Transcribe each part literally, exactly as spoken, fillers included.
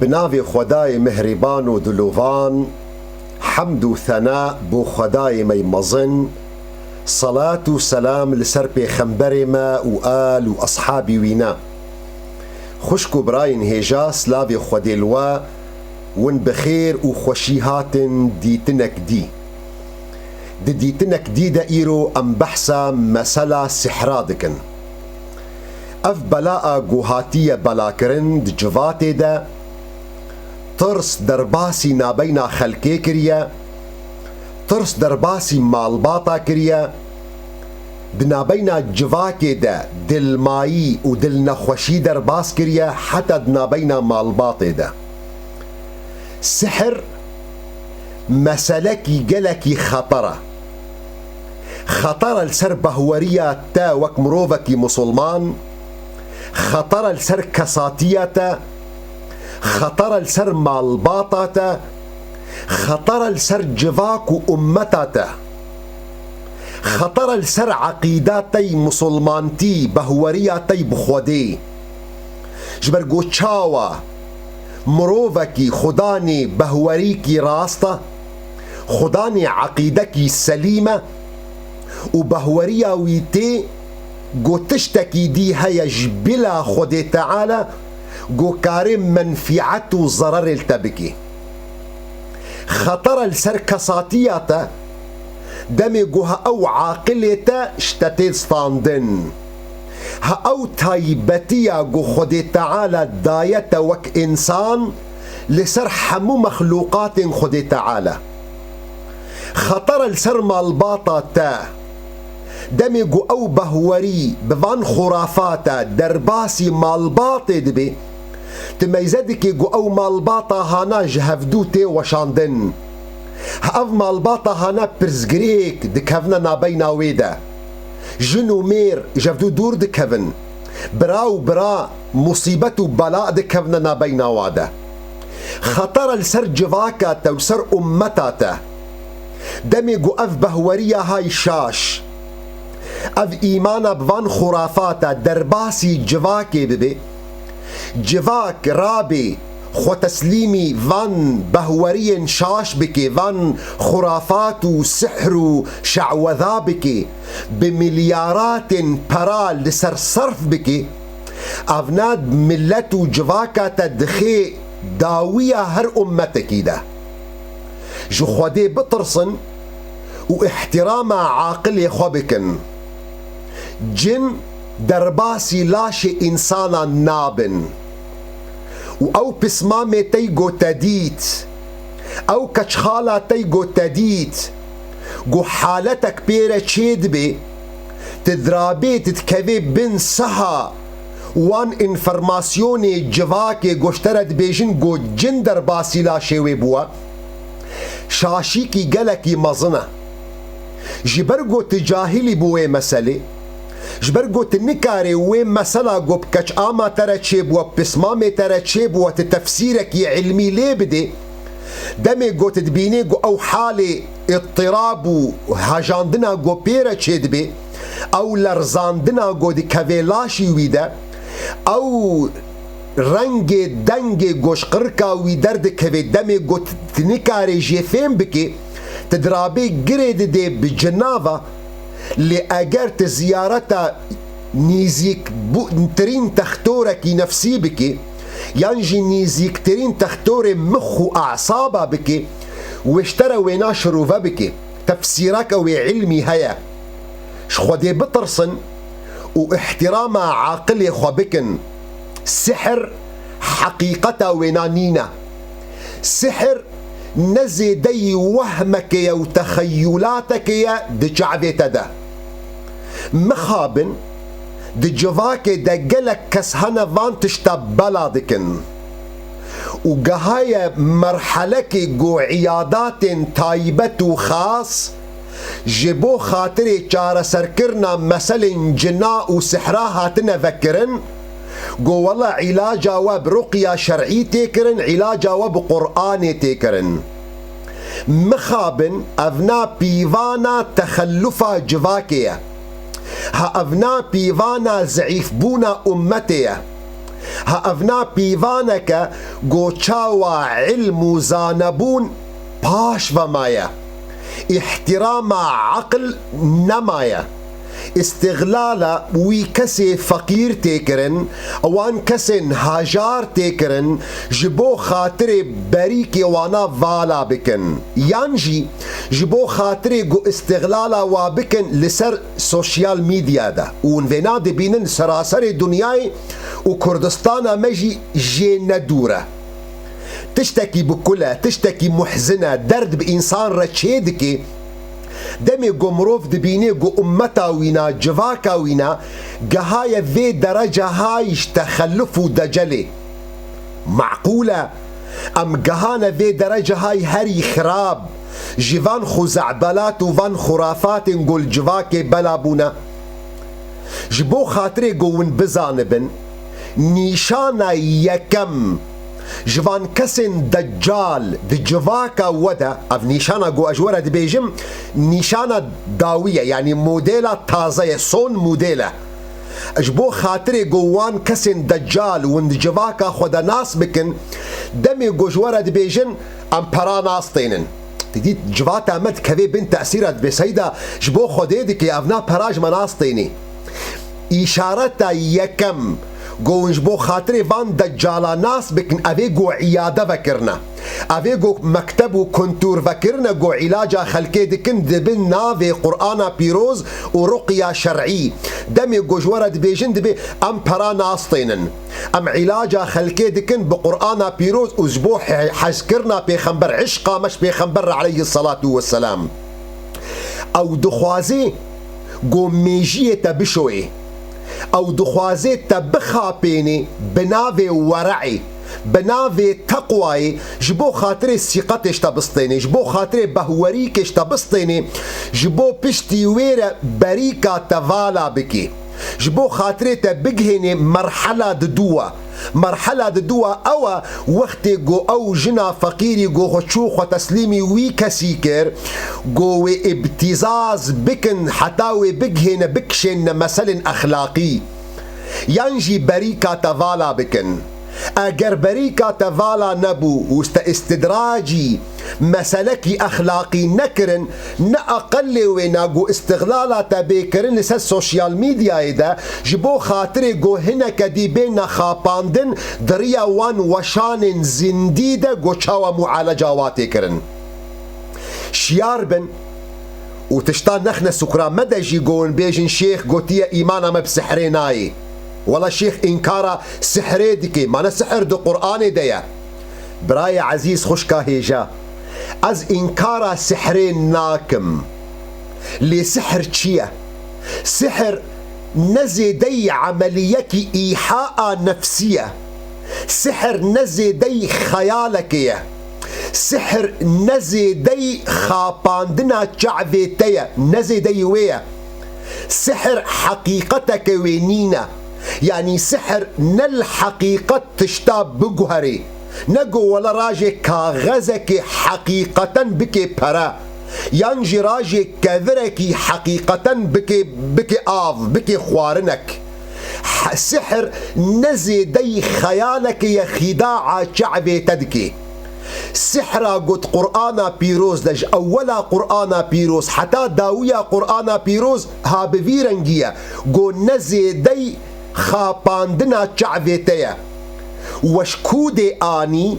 Bi navê Xwedayê mihrîban û dilovan, hemd û thena bo Xwedayê me yê mezin, selat û selam li ser pêxemberê me û al û eshabî wî ne. Xwişk û birayên hêja, silavê Xwedê li we, win bi xêr û xweşî hatin dîtinek dî. Di dîtinek dî de îro em behsa mesela sihra dikin. Ev belaa ku hatiye belakirin di civatê de, tirs derbasî nabeyna xelkê kiriye, tirs derbasî malbata kiriye, di nabeyna civakê de dilmayî û dilnexweşî derbas kiriye, heta di nabeyna malbatê de. Sihir meselekî gelekî xeter e. Xeter e li ser behweriya te wek mirovekî misilman, xeter e li ser kesatiya te, xeter e li ser malbata te, xeter e li ser civak û ummeta te. Xeter e li ser eqîda te yî misilmantî, behweriya te yî bi Xwedê. Ji ber ku çawa mirovekî xwe danê behwerîkî rast e, xwe danê eqîdekî selîm e û behweriya wî tê ku tiştekî dî heye ji bila Xwedê Teala ku karê menfîet û zererê li te bikê. Xeter e li ser kesatiya te, demê ku ha ew aqilê te ji te tê standin. Ha ew taybetiya ku Xwedê Teala daye te wek însan li ser hemû mexlûqatên Xwedê Teala. Xeter e li ser malbata te. Demê ku ew behwerî bi van xurafata derbasî malbatê dibe, tu meyze dikê ku ew malbata hana ji hevdû tê weşandin. Ha ev malbata hana pirsgirêk dikevne nabeyna wê de. Jin û mêr ji hevdû dûr dikevin. Bira û bira musîbet û bela dikevne nabeyna wa de. Xeter e li ser civaka te û li ser ummeta te. Demê ku ev behweriya hay şaş, ev îmana bi van xurafata derbasî civakê bibe, civak rabê xwe teslîmî van behweriyên şaş bike, van xurafat û sihr û şeweza bike, bi milyaratên pera li ser serf bike, evna millet û civaka te dixê dawiya her ummetekî de. Ji Xwedê bitirsin û îhtîrama aqilê xwe bikin. Cin derbasî laşê însanan nabin. Û ew pismamê tey ku te dît, ew keçxala tey ku te dît, ku haletek pê re çêdibe, tu dirabê tu dikevê bin seha wan înformasyonê civakê ku ji te re dibêjin ku cin derbasî laşê wê bûwe, şaşîkî gelekî mezin e. Ji ber ku tu cahilî bi wê meselê, ji ber ku tu nikarê wê mesela ku bi keçama te re çêbûwe, bi pismamê te re çêbûwe, tu tefsîrekî ilmî lê bidê, demê ku tu dibînê ku ew halê îttirab û hejandina ku pê re çêdibe, ew lerzandina ku dikeve laşî wî de, ew rengê dengê ku ji qirika wî derdikeve, demê ku tu nikarê jê fêm bikê, tu dirabê girê didê bi cina ve. Lê eger tu ziyareta nîzîktirîn textorekî nefsî bikî, yan jî nîzîktirîn textorê mix û esaba bikî, wê ji te re wêna şirove bikî. Tefsîreke wê ilmî heye. Ji Xwedê bitirsin û îhtîrama aqilê xwe bikin. Sihir heqîqeta wêna nîne. Sihir ne zêdeyî wehmeke ye û texeyûlateke ye di çavê te de. Mixabin, di civakê de gelek kes hene van tişta bela dikin û gehaye merhelekê ku îyadatên taybet û xas ji bo xatirê çareserkirina meselên cina û sihra hatine vekirin, ku wela îlaca we bi ruqya şer'î tê kirin, îlaca we bi Qur'anê tê kirin. Mixabin, evna pîvana texellufa civakê ye. Ha evna pîvana zeîfbûna ummetê ye. Ha evna pîvaneke go çawa ilm û zanebûn paş ve maye. Îhtîrama eqil nemaye. Îstixlala wî kesê feqîr tê kirin, wan kesên hajar tê kirin, ji bo xatirê berîkê wana vala bikin. Yan jî ji bo xatirê ku îstixlala wa bikin li ser sosyal medya de. Û hûn vêna dibînin seraserê dinyayê û Kurdistana me jî jê ne dûr e. Tiştekî bi kul e, tiştekî muhzin e, derd bi însan re çê dike. Demê ku mirov dibînê ku ummeta wîna, civaka wîna, gehaye vê derecehayî ji texelluf û decelê. Meqûl e, em gehane vê derecehayî herî xirab, ji van xuze'belat û van xurafatên ku li civakê bela bûne. Ji bo xatirê ku hûn bizanibin, nîşana yekem ji van kesên deccal di civaka we de, ev nîşana ku ez ji we re dibêjim, nîşana dawî ye, yanî modela taze ye, son model e. Ji bo xatirê ku wan kesên deccal hûn di civaka xwe de nas bikin, demê ku ji we re dibêjin, em pera nastênin. Dît civata me dikeve bin tesîra dibê seyda ji bo Xwedê dike, ev na pera ji me nastênî. Îşareta yekem ku hûn ji bo xatirê van deccala nas bikin, ev ê ku îyade vekirine. Ev ê ku mekteb û kuntûr vekirine ku îlaca xelkê dikin, dibin navê Qur'ana pîroz û ruqya şer'î. Demê ku ji we re dibêjin, dibê em pera nastênin. Em îlaca xelkê dikin bi Qur'ana pîroz û ji bo he-, hezkirina pêxember, îşqa me ji pêxember re aleyhisselatu vesselam. Ew dixwazê ku mêjiyê te bişoyê. Ew dixwazê te bixapênê bi navê were'ê, bi navê teqwayê, ji bo xatirê sîqetê ji te bistênê, ji bo xatirê behwerîkê ji te bistênê, ji bo piştî wê re berîka te vala bikê. Ji bo xatirê te bigihênê merhela diduwa. Merhela diduwa ew e, wextê ku ew jina feqîrî ku xwe çû xwe teslîmî wî kesî kir, ku wê îbtîzaz bikin heta wê bigihêne bikişêne meselên exlaqî. Yan jî berîka te vala bikin. Eger berîka te vala nebû û te îstidracî meselekî exlaqî nekirin, ne aqilê wêna ku îstixlala te bê kirin li ser sosyal medyayê de, ji bo xatirê ku hineke dî bêne xapandin, di riya wan weşanên zindî de ku çawa mualeca wa tê kirin. Şiyar bin û tişta nexne sukra me de jî ku hûn bêjin şêx gotiye îmana me bi sihrê nayê. Wela şêx înkara sihrê dike, mane sihr di Qur'anê de ye. Birayê ezîz, xwişka hêja, ez înkara sihrê nakim. Lê sihr çi ye? Sihr ne zêdeyî emeliyekî îhaa nefsî ye. Sihr ne zêdeyî xeyalekê ye. Sihr ne zêdeyî xapandina çavê te ye. Ne zêdeyî wê ye. Sihr heqîqeteke wê nîne. Yanî sihr ne li heqîqet tişta biguherê. Ne ku wela rajê kaxezekê heqîqeten bike pere, yan jî rajê kevirekî heqîqeten bike, bike av, bike xwarinek. He-, sihr ne zêdeyî xeyalekê ye xîdaa çavê te dike. Sihra got Qur'ana pîroz de, ji ewwela Qur'ana pîroz heta dawiya Qur'ana pîroz ha bi vî rengî ye. Got ne zêdeyî xapandina çavê te ye. We ji ku dê anî?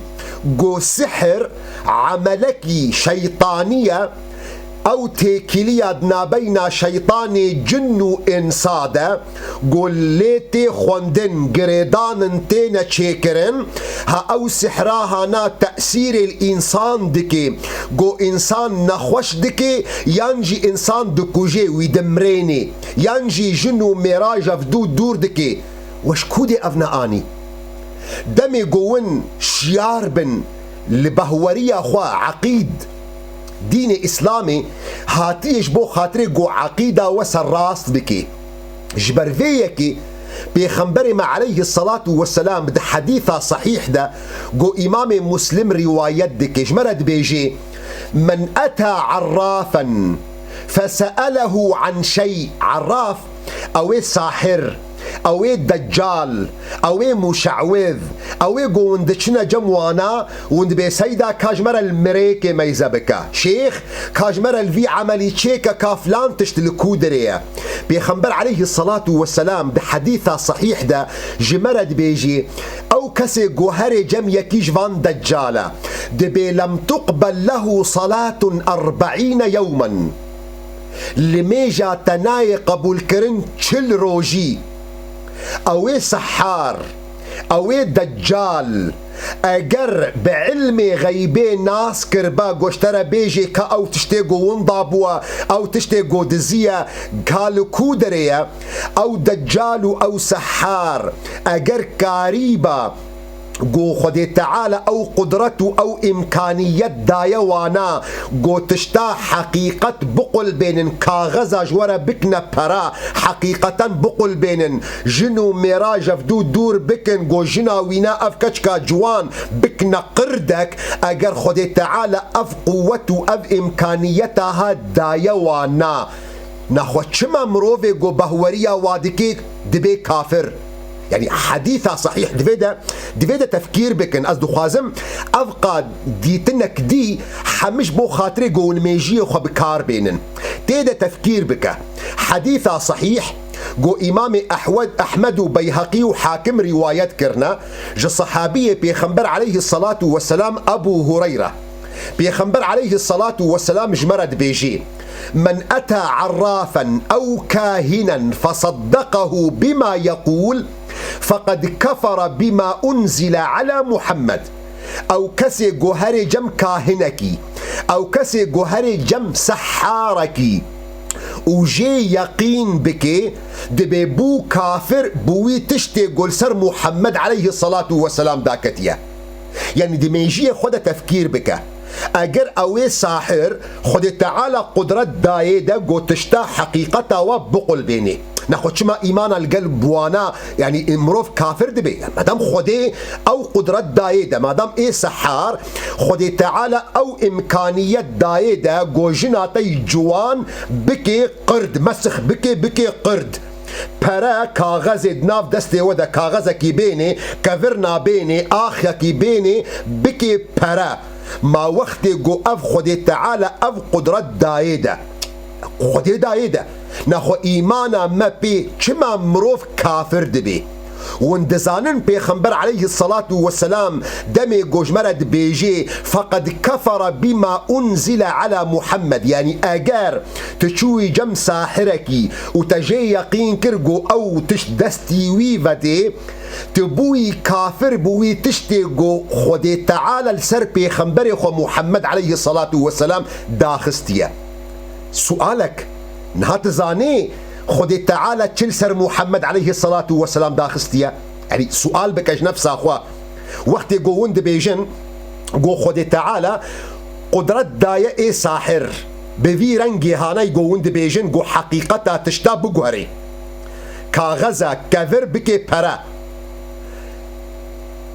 Got sihir emelekî şeytanî ye. Ew têkiliya di nabeyna şeytanê cin û însa de, got lê tê xwendin, girêdanin têne çêkirin. Ha ew sihra hana tesîrê li însan dike, got însan nexweş dike, yan jî însan dikuje, wî dimrênê, yan jî jin û mêra ji ev dû dûr dike. We ji ku dê ev ne anî? Demê ku hûn şiyar bin li behweriya xwe, eqîd, dînê Îslamê hatiye ji bo xatirê ku eqîda we serrast bike. Ji ber vê yekê Pêxemberê me aleyhisselatu vesselam di hedîsa sehîh de ku Îmamê Muslim rîwayet dike, ji me re dibêje, "Men eta arrafen feseelehu an şey." Arraf, ew ê sahir, Ew ê deccal, ew ê muşewiz, ew ê ku hûn diçine cem wana, hûn dibê seyda ka ji me re li mirêkê meyze bike. Şêx, ka ji me re li vî emelî çêke ka filan tişt li ku dirê ye. Pêxember aleyhisselatu vesselam di hedîsa sehîh de ji me re dibêjî, ew kesê ku herê cem yekî ji van deccal e, dibê lem tuqbel lehu salatun erbeîne yewmen. Li mêja te nayê qebûlkirin çil rojî. Ew ê sehar, ew ê deccal, eger bi ilmê xeybê nas kiribe, goştere bêjê ka ew tiştê ku winda bûye, ew tiştê ku dizî ye, ka li ku derê ye, ew deccal û ew sehar, eger karîba, Go Xwedê Teala ew qudret û ew îmkaniyet daye wana, go tişta heqîqet biqulbênin, kaxeza ji we re bikine pera, heqîqeten biqulbênin, jin û mêra ji hevdû dûr bikin, go jina wîna ev keçika ciwan bikine qirdek, eger Xwedê Teala ev quwet û ev îmkaniyeta ha daye wana. Naxwe çima mirovê ku behweriya wa dike dibe kafir? Yanî hedîsa sehîh divê de, divê de tefkîr bikin. Ez dixwazim ev qa dîtinek dî hemî ji bo xatirê ku hûn mêjiyê xwe bi kar bênin. Tê de tefkîr bike. Hedîsa sehîh ku Îmamê Ehwed, Ehmed û Beyheqî û Hakim rîwayet kirine, ji sehabiyê Pêxember aleyhisselatu vesselam Ebu Hureyre. Pêxember aleyhisselatu vesselam ji me re dibêjî, "Men eta arrafen ew kahinen fesaddeqehu bima yekûl, feqed kefere bima unzile ala Muhammed." Ew kesê go herê cem kahinekî, ew kesê go herê cem seharekî û jê yeqîn bike, dibê bû kafir bi wî tiştê go li ser Muhammed aleyhisselatu vesselam daketiye. Yanî di mêjiyê xwe de tefkîr bike. Eger ew ê sahir, Xwedê Teala qudret dayê de go tişta heqîqeta we biqulbênê. Nexwe çima îmana li gel bi wana, yanî mirov kafir dibe? Madem Xwedê ew qudret dayê de, madem ê sehar, Xwedê Teala ew îmkaniyet dayê de go jina te yî ciwan bike qird, mesix bike, bike qird. Pere, kaxezê di nav destê we de kaxezekî bênê, kevirna bênê, axyekî bênê, bikê pere. Ma wextê ku ev Xwedê Teala ev qudret dayê de. Xwedê dayê de. Naxwe îmana me pê çima mirov kafir dibe? Hûn dizanin Pêxember aleyhisselatu vesselam demê ku ji me re dibêjê, "Feqed kefere bima unzile ala Muhammed." Yanî eger tu çûyî cem sahirekî û te jê yeqîn kir ku ew tişt destî wî vedê, tu bûyî kafir bi wî tiştê ku Xwedê Teala li ser Pêxemberê xwe Muhammed aleyhisselatu vesselam daxistiye. Sualek, niha tu zanî Xwedê Teala çi li ser Muhammed aleyhisselatu vesselam daxistiye? Yanî sual bike ji nefsa xwe. Wextê ku hûn dibêjin, ku Xwedê Teala qudret daye ê sahir, bi vî rengê haney ku hûn dibêjin, ku heqîqeta tişta biguherê. Kaxeza kevir bike pere.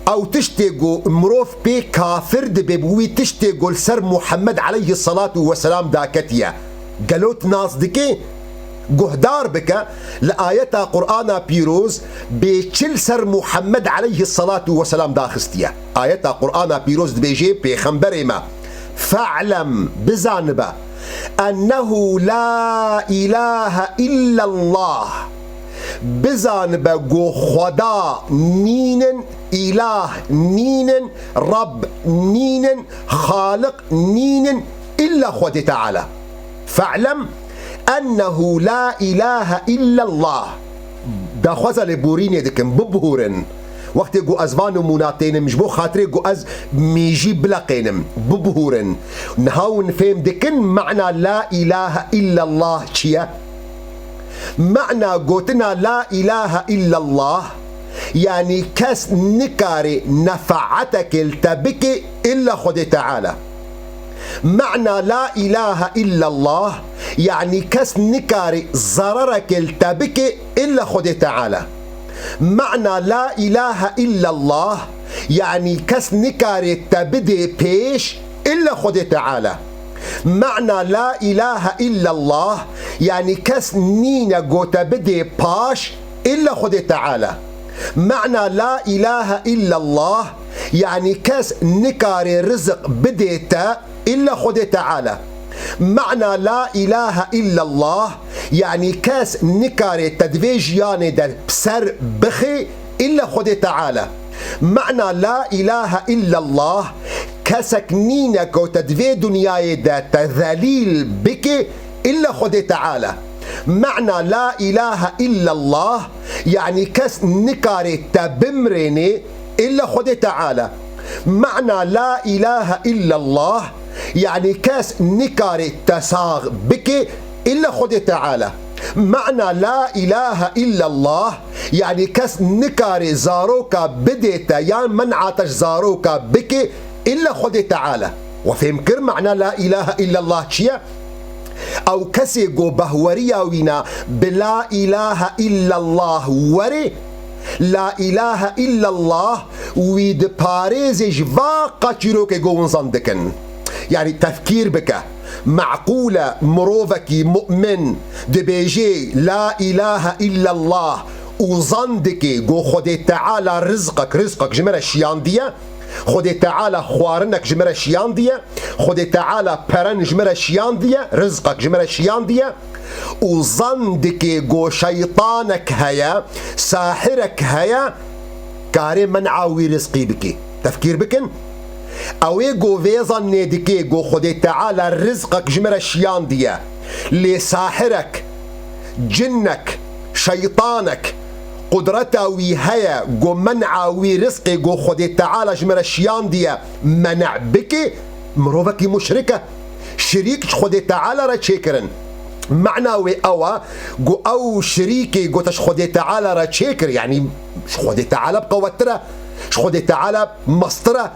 Ew tiştê ku mirov pê kafir dibe bi wî tiştê ku li ser Muhammed aleyhisselatu vesselam daketiye. Gelo tu nas dike? Guhdar bike, li ayeta Qur'ana pîroz bê çi li ser Muhammed aleyhisselatu vesselam daxistiye. Ayeta Qur'ana pîroz dibêje, Pêxemberê me, "Fe'lem, bizanibe, ennehu la ilahe illallah." Bizanibe ku Xweda nînin, îlah nînin, Reb nînin, Xaliq nînin, illa Xwedê Teala. "Fe'lem ennehu la ilahe illallah." Daxwaza lêborînê dikim, bibûrin. Wextê ku ez van nimûna tênim, ji bo xatirê ku ez mêjî bileqênim, bibûrin. Niha hûn fêm dikin mana la ilahe illallah çi ye? Mana gotina la ilahe illallah, yanî kes nikare nefeatekê li te bike illa Xwedê Teala. Mana la ilahe illallah, yanî kes nikare zerereke li te bike illa Xwedê Teala. Mana la ilahe illallah, yanî kes nikare te bidê pêş illa Xwedê Teala. Mana la ilahe illallah, yanî kes nîne go te bidê paş illa Xwedê Teala. Mana la ilahe illallah, yanî kes nikare rizik bidê te illa Xwedê Teala. Mana la ilahe illallah, yanî kes nikare te di vê jiyanê de bi ser bixê illa Xwedê Teala. Mana la ilahe illallah, kesek nîne ku te di vê dinyayê de te zelîl bike illa Xwedê Teala. Mana la ilahe illallah, yanî kes nikare te bimrênê illa Xwedê Teala. Mana la ilahe illallah, yanî kes nikare te sax bike illa Xwedê Teala. Mana la ilahe illallah, yanî kes nikare zaroka bidê te yan men'a te ji zaroka bike illa Xwedê Teala. We fêm kir mana la ilahe illallah çi ye? Ew kesê ku behweriya wîna bi la ilahe illallah were, la ilahe illallah wî diparêzê ji va qaçîrokê ku hûn zan dikin. Yanî tefkîr bike. Meqûl e mirovekî mu'min dibêjê la ilahe illallah û zan dike ku Xwedê Teala rizqek, rizqek ji me re şiyandiye, Xwedê Teala xwarinek ji me re şiyandiye, Xwedê Teala peren ji me re şiyandiye, rizqek ji me re şiyandiye û zan dike ku şeytanek heye, sahirek heye, karê men'a wî rizqî bike. Tefkîr bikin. Ew ê ku vê zannê dike ku Xwedê Teala rizqek ji me re şiyandiye. Lê sahirek, cinnek, şeytanek qudreta wî heye ku men'a wî rizqê ku Xwedê Teala ji me re şiyandiye, mene' bike, mirovekî muşrik e. Şirîk ji Xwedê Teala re çêkirin. Mana wê ew e ku ew şirîkê ku te ji Xwedê Teala re çêkir, yanî ji Xwedê Teala bi qewettir e, ji Xwedê Teala mestir e.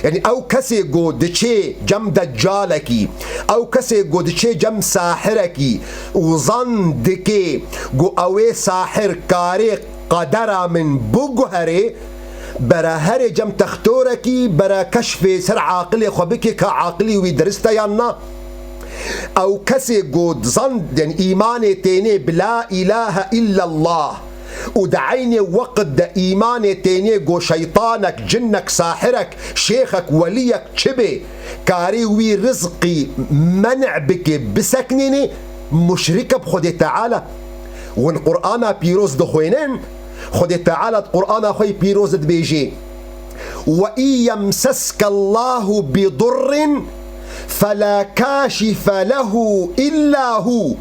Yanî ew kesê ku diçê cem deccalekî, ew kesê ku diçê cem sahirekî û zan dike ku ew ê sahir karê qedera min biguherê, bere herê cem textorekî, bere keşfê ser aqilê xwe bike ka aqilî wî dirist e yan na. Ew kesê ku zan, yanî îmanê tênê bi la ilahe illallah û di eynê weqt de îmanê tênê ku şeytanek, cinnek, sahirek, şêxek, weliyek çi bê, karê wî rizqî men'a bike, biseknênê, muşrik e bi Xwedê Teala. Hûn Qur'ana pîroz dixwînin, Xwedê Teala di Qur'ana xwe yî pîroz de dibêjê, "Ve in yemseske Allahu bi durrin fela kâşife lehu illa hu."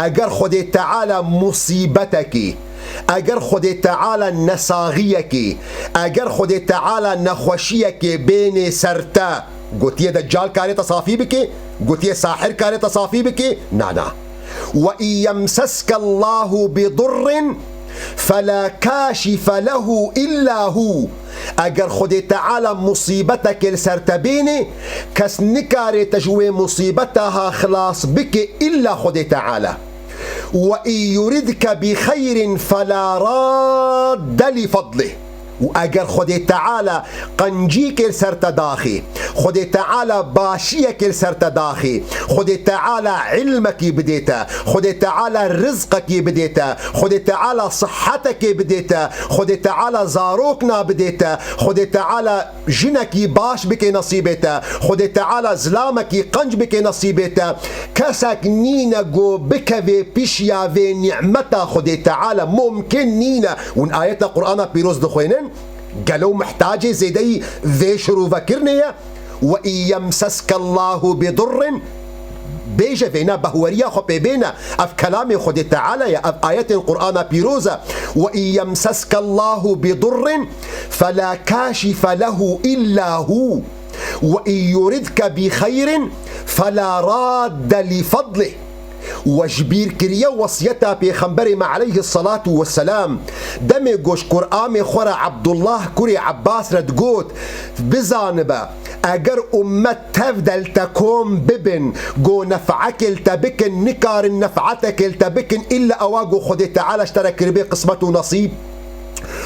Eger Xwedê Teala musîbetekê, eger Xwedê Teala nesaxiyekê, eger Xwedê Teala nexweşiyekê bênê ser te, gotiye deccal karê te safî bike, gotiye sahir karê te safî bike? Na, na. "Ve in yemseske Allahu bi durrin fela kâşife lehu illa hu." Eger Xwedê Teala musîbetekê li ser te bênê, kes nikare te ji wê musîbeta ha xilas bike illa Xwedê Teala. "Ve in yuridke bi xeyrin fela radde li fadlih." Û eger Xwedê Teala qencîkê li ser te daxê, Xwedê Teala başiyekê li ser te daxê, Xwedê Teala ilmekî bidê te, Xwedê Teala rizqekî bidê te, Xwedê Teala sihetekê bidê te, Xwedê Teala zarokna bidê te, Xwedê Teala jinekî baş bike nesîbê te, Xwedê Teala zilamekî qenc bike nesîbê te, kesek nîne ku bikevê pişiya vê nîmeta Xwedê Teala, mumkin nîne. Hûn ayeta Qur'ana pîroz dixwînin, gelo mihtacê zêdeyî vê şirovekirinê ye? "Ve in yemseske Allahu bi durrin", bêje vêna behweriya xwe pê bêne. Ev kelamê Xwedê Teala ye, ev ayetên Qur'ana pîroz e. "Ve in yemseske Allahu bi durrin fela kâşife lehu illa hu. Ve in yuridke bi xeyrin fela radde li fadlih." We ji bîr kiriye wesiyeta Pêxemberê me aleyhisselatu vesselam, demê ku ji Qur'amê xwe re Abdullah kurê Abbas re digot, "Bizanibe, eger ummet tev de li te kom bibin, ku nef'ekê li te bikin, nikarin nef'etekê li te bikin, illa ewa ku Xwedê Teala ji te re kiribê qismet û nesîb."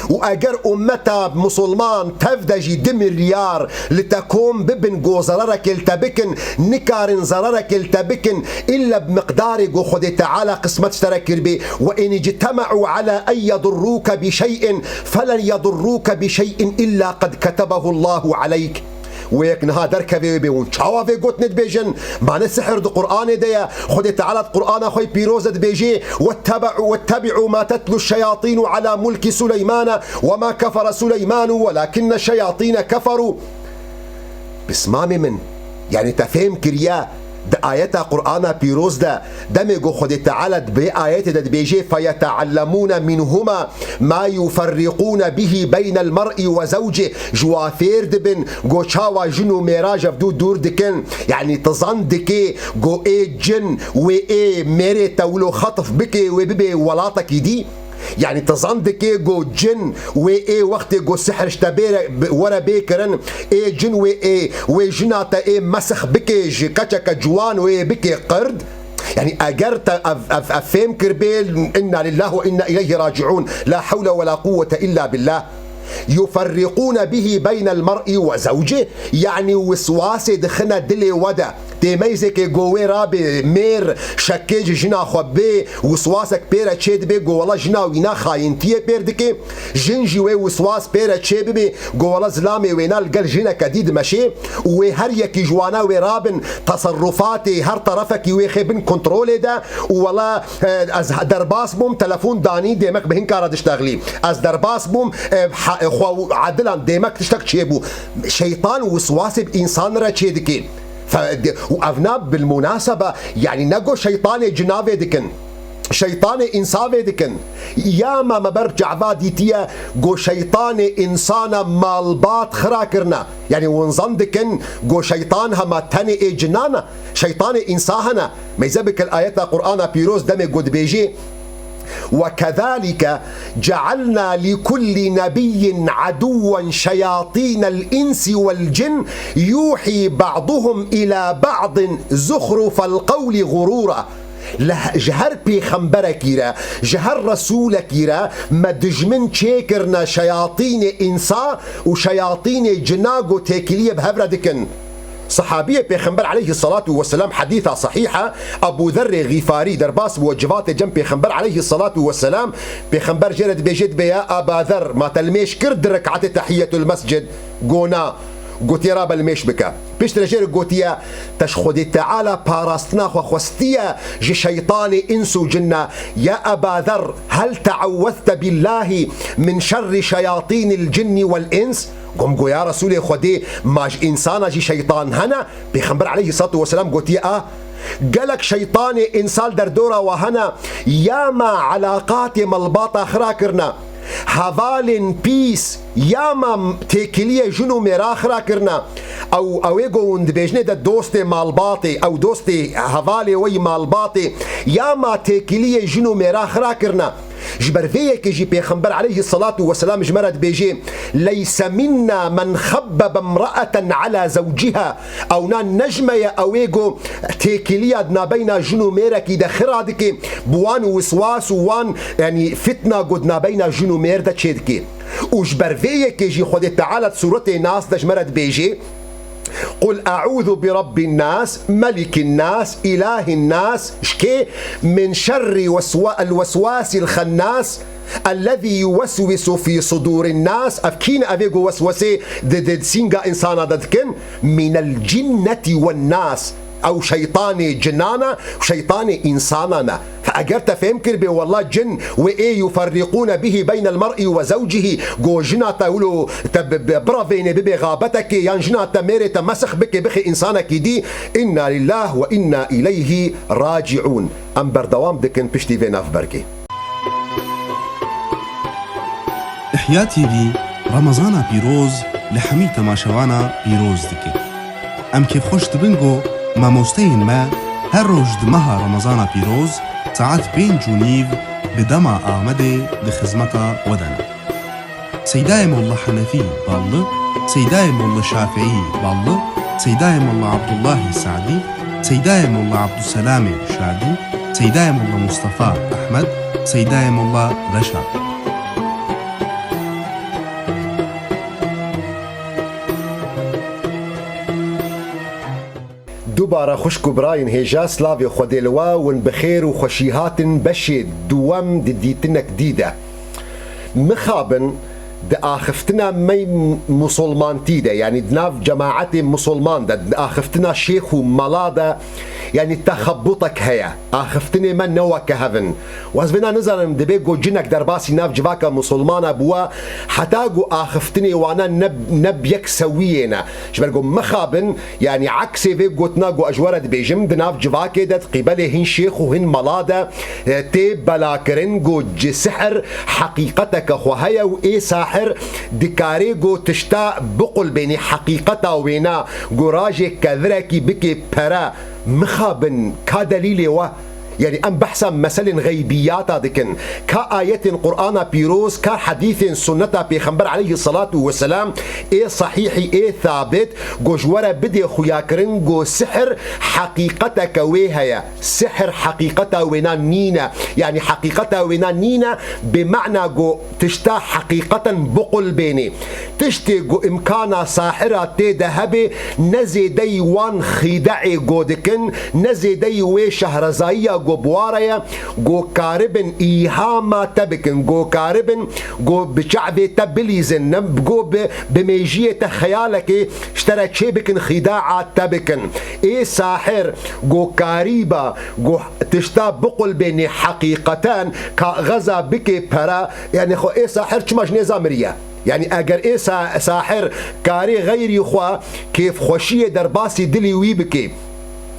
Û eger ummeta musulman tev de jî du milyar li te kom bibin, go zerereke li te bikin, nikarin zerereke li te bikin, illa bi miqdarê go Xwedê Teala qismet ji te re kiribê. Ve in ictema'u ala en yedurrûke bi şey'in, felen yedurrûke bi şey'in illa qed ketebehu Allahu aleyk. Wê yek niha derkeve wê bê hûn çawa vê gotinê dibêjin? Ma ne sihir di Qur'anê de ye? Xwedê Teala di Qur'ana xwe yê pîroz de dibêjê: "Wettebe'u, wettebi'u ma tetlu şeyatînu ala mulki Suleymane ve ma kefere Suleymanu velakinne şeyatîne keferû." Pismamê min, yanî te fêm kiriye, di ayeta Qur'ana pîroz de, demê ku Xwedê Teala di vê ayetê de dibêjê: "Feyeteallemûne minhuma ma yuferriqûne bihî beynel mer'i ve zewcih", ji wa fêr dibin ku çawa jin û mêra ji hev dû dûr dikin. Yanî tu zan dikê ku ê cin wê ê mêrê te wilo xetf bike, wê bibê welatekî dî? Yanî tu zan dikê ku cin wê ê wextê ku sihir ji te bêre, were bê kirin, ê cin wê ê, wê jina te ê mesix bike ji keçeke ciwan û ê bike qird? Yanî eger te ev, ev, ev fêm kiribê, inna lillahi ve inna ileyhi raciun, la hewle ve la quwwete illa billah. Yuferriqûne bihî beynel mer'i ve zewcih, yanî wiswasê dixine dilê we de. Tê meyzekê go wê rabê mêr şekê ji jina xwe bê, wiswasek pê re çê dibe, go wela jina wîna xayintiyê pêr dike. Jin jî wê wiswas pê re çê bibe, go wela zilamê wêna li gel jineke dî dimeşê û wê her yekî ji wana wê rabin, teserrufatê her terefekî wê xê bin kontrolê de û wela, e, ez derbas bûm, telefon danî, dêmek bi hin kara diştexlî. Ez derbas bûm, e, ha-, xwe û edilan dêmek tiştek çêbû. Şeytan wiswasê bi însan re çê dike. Fe-, de-, û ev na bilmunasebe, yanî ne go şeytanê cina vê dikin. Şeytanê însa vê dikin. Ya me, me ber çava dîtiye go şeytanê însana malbat xira kirine. Yanî hûn zan dikin go şeytan hema tenê ê cinan e. Şeytanê însa hene. Meyze bike li ayeta Qur'ana pîroz demê go dibêjê: "Ve kezalike cealna li kulli nebiyyin aduwwen şeyatînel insi vel cin yuhî ba'duhum ila ba'din zuhrufel qewli gurura." Li he-, ji her pêxemberekî re, ji her resûlekî re me dijmin çêkirine şeyatînê însa û şeyatînê cina ku têkiliyê bi hev re dikin. Sehabiyê Pêxember aleyhisselatu vesselam, hedîsa sehîh e, Ebû Zerrê Xîfarî derbas bû, civatê cem Pêxember aleyhisselatu vesselam, Pêxember jê re dibêje, dibê: "Ya Eba Zer, ma te limêj kir di rekatê tehiyyetul mescid?" Go na. Gotiye: "Rabe limêj bike." Piştre jê re gotiye: "Te ji Xwedê Teala parastina xwe xwestiye ji şeytanê îns û cinna. Ya Eba Zer, hel te'ewwezte billahî min şerri şeyatînil cinni vel îns?" Gom go: "Ya Resûlê Xwedê, ma ji însana jî şeytan hene?" Pêxember aleyhisselatu vesselam gotiye: "A, gelek şeytanê însal derdora we hene, ya me elaqatê malbata xira kirine, hevalên pîs, ya me têkiliyê jin û mêra xira kirine. Ew, ew ê ku hûn dibêjinê de dostê malbatê, ew dostê hevalê we yî malbatê, ya me têkiliyê jin û mêra xira kirine." Ji ber vê yekê jî Pêxember aleyhisselatu vesselam ji me re dibêjê: "Leyse minna men xebbebe imraeten ala zewciha." Ewna ne ji me ye, ew ê ku têkiliya di nabeyna jin û mêrekî de xira dike, bi wan wiswas û wan, yanî fitna ku di nabeyna jin û mêr de çêdike. Û ji ber vê yekê jî Xwedê Teala di Sûretê Nas de ji me re dibêje: "Qul e'ûzu bi rabbin nas, melikîn nas, îlahîn nas." Ji kê? "Min şerri weswa-, el weswasil xennas, ellezî yuveswisu fî sudûrin nas." Ev kî ne? Ev ê ku weswesê di, di, di sînga însana de dikin. "Minel cinneti wen nas." Ew şeytanê cinan e, şeytanê însanan e. Fe eger te fêm kiribê, wela cin wê ê yuferriqûne bihî beynel mer'i ve zewcihî, go jina te wilo te bi, bi, birevênê bibê xabetekê, yan jina te mêrê te mesix bike, bixê însanekî dî, inna lillah ve inna ileyhi raciun. Em berdewam dikin piştî vê navbergê. Ihya T V Remezana pîroz li hemî temaşevana pîroz dike. Em kêfxweş dibin ku mamosteyên me her roj di meha Remezana pîroz saet pênc û nîv bi dema Amedê di xizmeta we de ne. Seydayê Molla Henefî Ballı, Seydayê Molla Şafîî Ballı, Seydayê Molla Abdullahî Sadî, Seydayê Molla Abdulselamê Şadî, Seydayê Molla Mustafa Ehmed, Seydayê Molla Reşa. Dubare xwişk û birayên hêja, slavê Xwedê li we, win bi xêr û xweşî hatin beşê duwem di dîtinek dî de. Mixabin di axiftina me musulmantî de, yanî di nav cemaetê musulman de, di axiftina şêx û mela de, yanî texebutek heye. Axiftinê me ne weke hev in. Û ez vêna nizanim, dibê ku cinek derbasî nav civaka musulmana bûwa, heta ku axiftinê wana ne, ne bi yek sewiyê ne. Ji ber ku mixabin, yanî eksê vê gotina ku ez ji we re dibêjim, di nav civakê de, di qîbelê hin şêx û hin mela de, e, tê belakirin ku ci sihir heqîqeteke xwe heye û ê sahir dikarê ku tişta biqulbênî, heqîqeta wêna ku rajê kevirekî bikê pere. Mixabin, ka delîlê we? Yanî em behsa meselên xeybiyata dikin. Ka ayetên Qur'ana pîroz, ka hedîsên sunneta Pêxember aleyhisselatu vesselam ê sahîhî, ê thabit, ku ji we re bidê xuyakirin ku sihir heqîqeteke wê heye. Sihir heqîqeta wêna nîne. Yanî heqîqeta wêna nîne bi mana ku tişta heqîqeten biqulbênê. Tiştê ku îmkana sahira tê de hebe, ne zêdeyî wan xîde'ê ku dikin, ne zêdeyî wê şehrezayiya ku bi wa re ye, ku karibin îhama te bikin, ku karibin ku bi çavê te bilîzin, ne ku bi, bi mêjiyê te xeyalekê ji te re çê bikin, xîda'a te bikin. Ê sahir ku karîba ku tişta biqulbênê heqîqeten, kaxeza bikê pere, yanî xwe ê sahir çima ji nêza miriye? Yanî eger ê sa-, sahir karê xeyrî xwe kêfxweşiyê derbasî dilî wî bikê,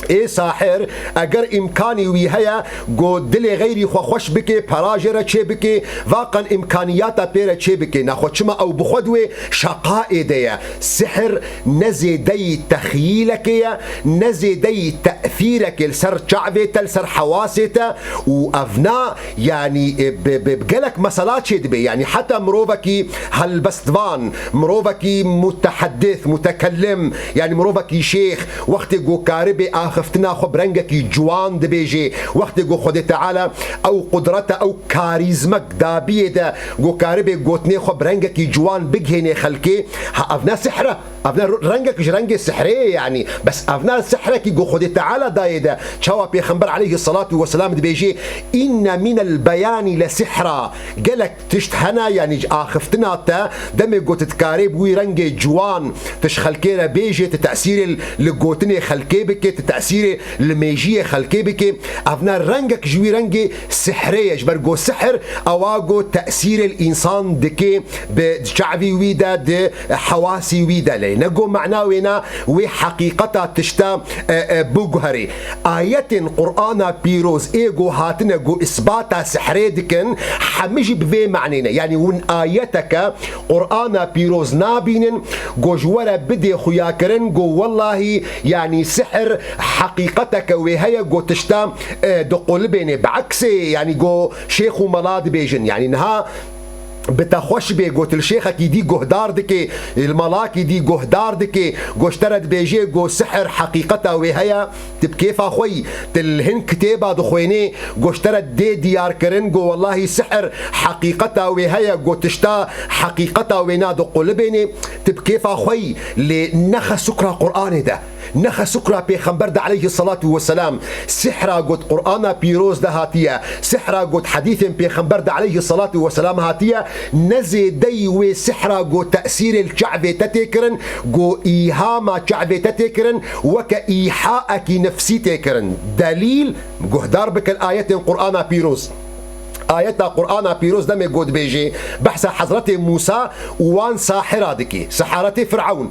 ê sahir eger îmkanî wî heye ku dilê xeyrî xwe xweş bike, pera jê re çê bike, vaqen îmkaniyata pê re çê bike, naxwe çima ew bi xwe di wê şeqaê de ye? Sihir ne zêdeyî texyîlekê ye, ne zêdeyî tesîrekê li ser çavê te, li ser hewasê te û evna, yanî, e, bi, bi, bi gelek mesela çê dibe. Yanî heta mirovekî helbestvan, mirovekî muteheddis, mutekellim, yanî mirovekî şêx, wextê ku karibê axiftina xwe bi rengekî ciwan dibêjê, wextê ku Xwedê Teala ew qudrete, ew karîzmek dabiyê de, ku karibê gotinê xwe bi rengekî ciwan bigihênê xelkê, ha, ev ne sihir e? Ev ne rengek ji rengê sihrê ye, yanî. Bes ev ne sihrekî ku Xwedê Teala dayê de. Çawa Pêxember aleyhisselatu vesselam dibêjê, "Inne minel beyanî le sihra." Gelek tişt hene, yanî ji axiftina te, demê ku tu dikarê bi wî rengê ciwan tu ji xelkê re bêjê, tu tesîrê li gotinê xelkê bike, tu tesîrê li mêjiyê xelkê bike. Ev ne rengek ji wî rengê sihrê ye, ji ber ku sihir ewa ku tesîrê li însan dike, bi çavî wî de, di hewasî wî de, lê ne ku mana wêna wê heqîqeta tişta, e, e, biguherê. Ayetên Qur'ana pîroz ê ku hatine ku îsbata sihrê dikin, hemî jî bi vê manê ne. Yanî hûn ayeteke Qur'ana pîroz nabînin ku ji we re bidê xuyakirin ku wellahî, yanî sihir heqîqeteke wê heye ku tişta, e, diqulibênê. Bi eksê, yanî ku şêx û mela dibêjin. Yanî niha bi te xweş bê, ku tu li şêxekî dî guhdar dikê, li melakî dî guhdar dikê, ku ji te re dibêjê ku sihir heqîqeta wê heye, tu bi kêfa xwe yî, tu li hin kitêba dixwênê, ku ji te re dê diyarkirin ku wellahî sihir heqîqeta wê heye, ku tişta heqîqeta wêna diqulibênê, tu bi kêfa xwe yî, lê nexe sukra Qur'anê de. Nexe sukra Pêxember de aleyhisselatu vesselam. Sihra got Qur'ana pîroz de hatiye, sihra got hedîsên Pêxember de aleyhisselatu vesselam hatiye, ne zêdeyî wê sihra got tesîrê li çavê te tê kirin, got îhama çavê te tê kirin, weke îhaekî nefsî tê kirin. Delîl, guhdar bikin ayetên Qur'ana pîroz. Ayeta Qur'ana pîroz demê got dibêjê, behsa Hezretê Mûsa û wan sahira dikê, seharetê Firewn.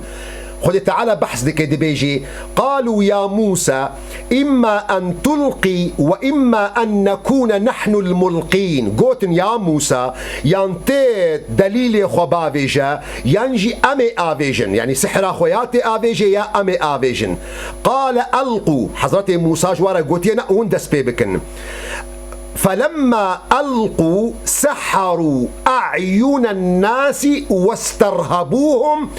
Xwedê Teala behs dike, dibêjê, "Qalû ya Mûsa, imma en tulqî we imma en nekûne nehnul mulqîn." Gotin, "Ya Mûsa, yan tê delîlê xwe bavêje, yan jî em ê avêjin." Yanî sihra xwe ya tê avêje, ya em ê avêjin. Qale elqû. Hezretê Mûsa ji wan re gotiye, "Ne, hûn dest pê bikin." فلما ألقوا سحروا أعين الناس واسترهبوهم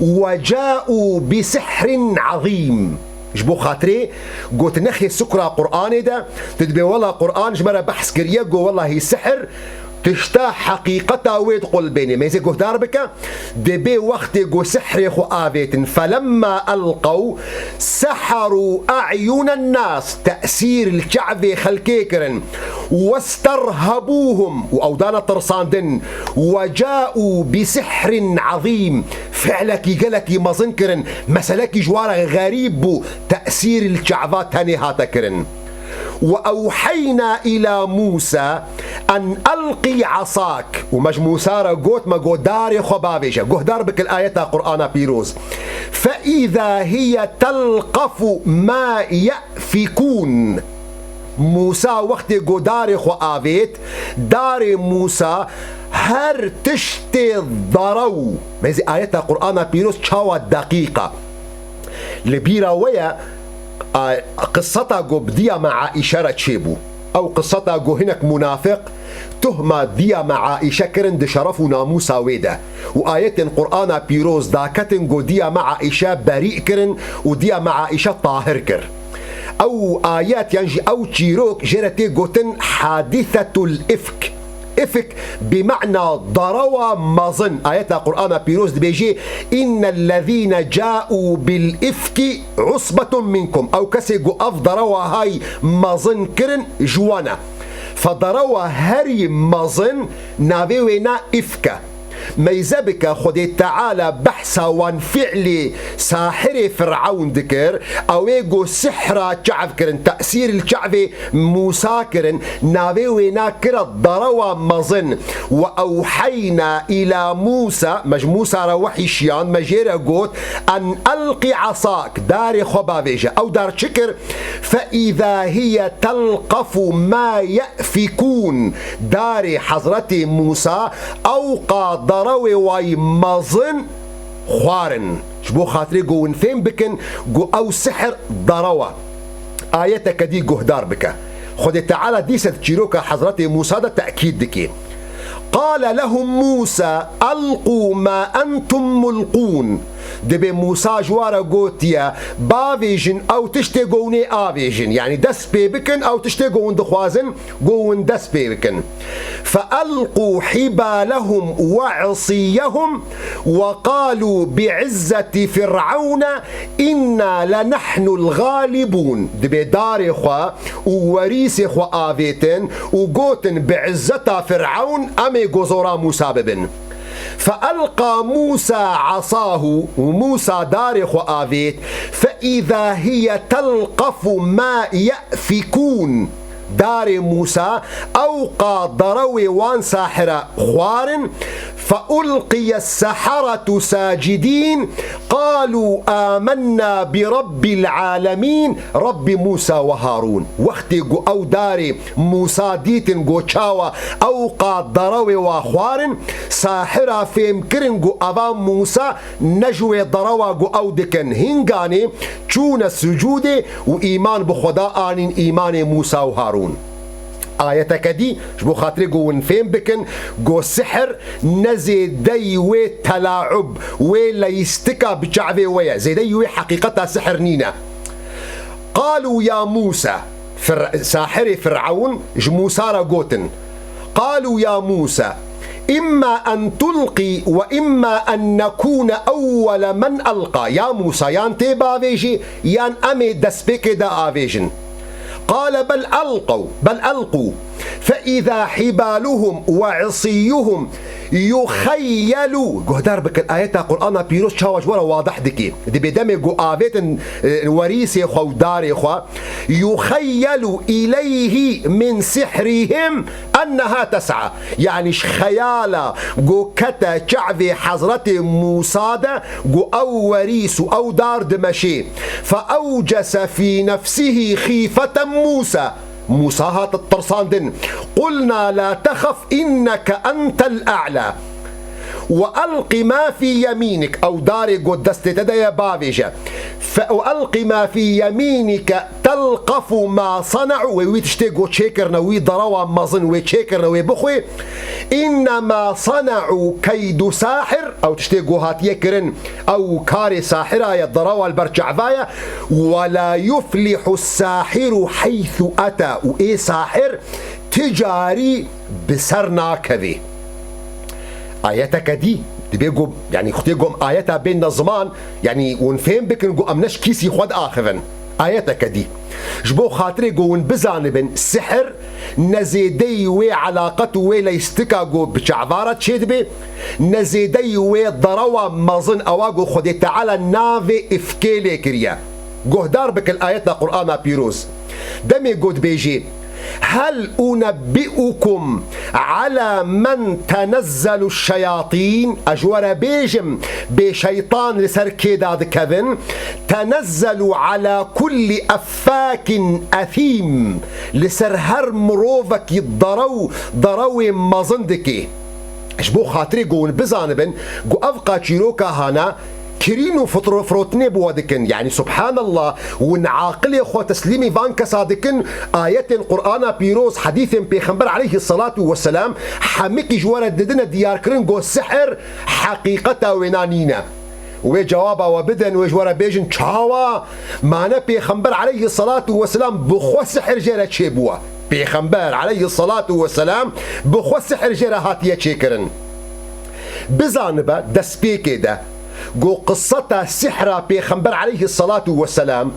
وجاءوا بسحر عظيم. Ji bo xatirê got nexê sukra Qur'anê de, tu dibê wela Qur'an ji me re behs kiriye, got welahî sihir, Tişta heqîqeta wê diqulbêne. Mêzê guhdar bike, dibê wextê ku sihrê xwe avêtin. فلما ألقوا سحروا أعين الناس. Tesîr li çavê xelkê kirin. واسترهبوهم. Û ew dane tirsandin. وجاءوا بسحر عظيم. Fi'lekî gelekî mezin kirin. Meselekî ji wan re xerîb bû. Tesîr li çava tenê hate kirin. وأوحينا إلى موسى أن ألق عصاك. Û me ji Mûsa re got, me got, darê xwe bavêje. Guhdar bike li ayeta Qur'ana pîroz. فإذا هي تلقف ما يأفكون. Mûsa wextê ku darê xwe avêt, darê Mûsa her tiştê derew. Mêzê ayeta Qur'ana pîroz çawa deqîq e. Li bîra we ye, a, qiseta ku bi diya me Aîşe re çêbû. Ew qiseta ku hinek munafiq tuhma diya me Aîşe kirin di şeref û namûsa wê de. Û ayetên Qur'ana pîroz daketin ku diya me Aîşe berî kirin û diya me Aîşe tahir kir. Ew ayet yan jî ew çîrok jê re tê gotin hadîsetul îfk. Îfk bi mana derewa mezin. Ayeta Qur'ana pîroz dibêje, إن الذين جاءوا بالإفك عصبة منكم. Ew kesê ku ev derewa hay mezin kirin ji wan e. Fe derewa herî mezin navê wê ne îfk e. Mêze bike Xwedê Teala behsa wan fi'lê sahirê Fir'ewn dikir, ew ê ku sihra çav kirin, tesîr li çavê Mûsa kirin, navê wê ne kire derewa mezin. وأوحينا إلى موسى, me ji Mûsa re wehî şiyand, me jê re got, أن ألق عصاك, darê xwe bavêje. Ew dar çi kir? فإذا هي تلقف ما يأفكون. Darê Hezretê Mûsa ew qa derewê wayî mezin xwarin. Ji bo xatirê ku hûn fêm bikin ku ew sihir derew e. Ayeteke dî guhdar bike. Xwedê Teala dîse di çîroka Hezretê Mûsa de tekîd dike. قال لهم موسى ألقوا ما أنتم ملقون. Dibê Mûsa ji wan re gotiye, bavêjin ew tiştê ku hûn ê avêjin. Yanî dest pê bikin ew tiştê ku hûn dixwazin, ku hûn dest pê bikin. فألقوا حبالهم وعصيهم وقالوا بعزة فرعون إنا لنحن الغالبون. Dibê darê xwe û werîsê xwe avêtin û gotin, bi izzeta Fir'ewn em ê ku zora Mûsa bibin. فألقى موسى عصاه, û Mûsa darê xwe avêt, فإذا هي تلقف ما يأفكون. Darê Mûsa ew qa derewê wan sahira xwarin, فألقي السحرة ساجدين قالوا آمنا برب العالمين رب موسى وهارون. Wextê ku ew darê Mûsa dîtin ku çawa ew qa derewê wa xwarin, sahira fêm kirin ku eva Mûsa ne ji wê derewa ku ew dikin. Hinganê çûne sucûdê û îman bi Xweda anîn, îmanê Mûsa û Harûn. Ayeteke dî ji bo xatirê ku hûn fêm bikin ku sihir ne zêdeyî wê telaub, wê leyîstika bi çavê we ye. Zêdeyî wê heqîqeta sihir nîne. قالوا يا موسى, Fir-, sahirê Fir'ewn ji Mûsa re gotin, قالوا يا موسى إما أن تلقي وإما أن نكون أول من ألقى. Ya Mûsa, yan tê bavêjî, yan em ê destpêkê de avêjin. قال بل ألقوا، بل ألقوا، فإذا حبالهم وعصيهم يخيل. Guhdar bikin, ayeta Qur'ana pîroz çawa ji we re wadih dike. Dibê demê ku avêtin, e, werîsê xwe û darê xwe, يخيل إليه من سحرهم أنها تسعى. Yanî ji xeyala ku kete çavê Hezretê Mûsa de, ku ew werîs û ew dar dimeşê. فأوجس في نفسه خيفة موسى. Mûsa hat tirsandin. قلنا لا تخف إنك أنت الأعلى. وألق ما في يمينك. Ew darê ku destê te de ye bavêje. Fe-, وألق ما في يمينك تلقف ما صنعوا. Wê wî tiştê ku çêkirine, wî derewa mezin wê çêkirine, wê bixwê. إنما صنعوا كيد ساحر. Ew tiştê ku hatiye kirin, ew karê sahira ye, derewa li ber çava ye. ولا يفلح الساحر حيث أتى. Û ê sahir ti carî bi ser nakevê. Ayeteke dî, dibê ku, yanî, xutê ku em ayeta bênne ziman, yanî, hûn fêm bikin ku em ne ji kîsî xwe diaxivin. Ayeteke dî. Ji bo xatirê ku hûn bizanibin, sihir ne zêdeyî wê elaqet û wê leystika ku bi çavara çêdibe, ne zêdeyî wê derewa mezin ewa ku Xwedê Teala navê ifkê lê kiriye. Guhdar bikin ayeta Qur'ana Pîroz. Demê ku dibêjê, "Hel unebbi'ukum ala men tenezzelu şeyatîn?" Ez ji we re bêjim, bê şeytan li ser kê dadikevin? "Tenezzelu ala kulli effakin ethîm." Li ser her mirovekî derew, derewê mezin dike. Ji bo xatirê ku hûn bizanibin ku ev qa çîroka hana kirîn û fitro-, firotinê bi we dikin. Yanî, subhanallah, hûn aqilê xwe teslîmî van kesa dikin, ayetên Qur'ana Pîroz, hedîsên Pêxember aleyhisselatu vesselam, hemikî ji we re didine diyarkirin ku sihir heqîqeta wêna nîne. Wê cewaba we bidin, wê ji we re bêjin, çawa? Mane Pêxember aleyhisselatu vesselam bi xwe sihir jê re çêbûye. Pêxember aleyhisselatu vesselam bi xwe sihir jê re hatiye çêkirin. Bizanibe destpêkê de ku qiseta sihra Pêxember aleyhisselatu vesselam,